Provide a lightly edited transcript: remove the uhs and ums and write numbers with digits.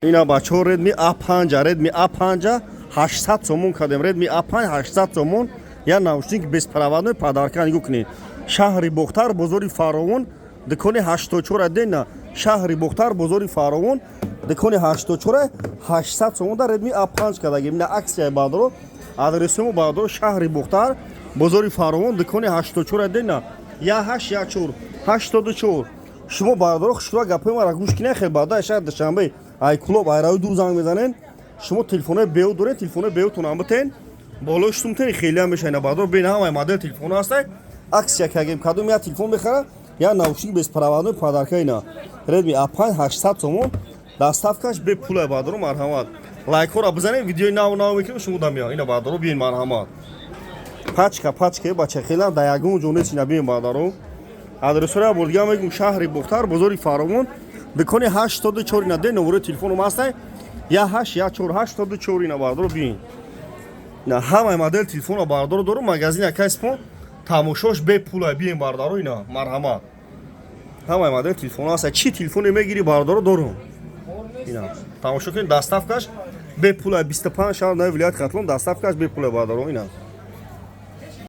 Ина, бачаҳо, Redmi A5, Redmi A5 800 сомон кардем. Redmi A5 800 сомон, я наушник беспроводной подарка. Нигоҳ кунед, шаҳри Бохтар, бозори Фаровон, дукони 84 дена. Шаҳри Бохтар, бозори Фаровон, дукони 84, 800 сомон дар Redmi A5 кардагим. Ина аксияи, баъдро адресимо, баъдро: шаҳри Бохтар, бозори Фаровон, дукони 84 дена, 1814 84. Шумо, бародаро, хушруа гапҳои мара гӯш кинед. Хел баъда шаҳр Душанбе, ай Кулоб, ай рави дур занг мезанен. Шумо телефонои беу доред, телефонои беутон битен, болои шутумтен, хелиам меша. Ина, баъдо, бин, ҳамаи модел телефоно ҳастай. Аксия кагем, кадом як телефон мехара, як наушник беспроводной подарка. Ина Redmi A5 800 сомон, доставкаш бепула. Баъдоро, марҳамат, лайкҳоро бизанед, видеои нав нав мекунем, шумо да мея. Ина, баъдоро, биен, марҳамат, пачка пачка, бача, хела да ягон ҷо нест. Ина биен, баъдаро, адресҳоро бор дига мегум: шаҳри Бохтар, бозори Фаровон, дукони 84. Ина де номерои телефоном ҳастай: 1814 84. Ина, баъдоро, биен. Ина ҳамаи модел телефона, бардоро, дорум. Магазин акайспон, тамошош бепула. Биен, бардаро, ина, марҳамат, ҳамаи модел телефон ҳаста. Чӣ телефоне мегирӣ, бардоро, дорум. Ина тамошо кунед, доставкаш бепула, 25 шаҳр нави вилояти Хатлон доставкаш бепула, бардаро, ина.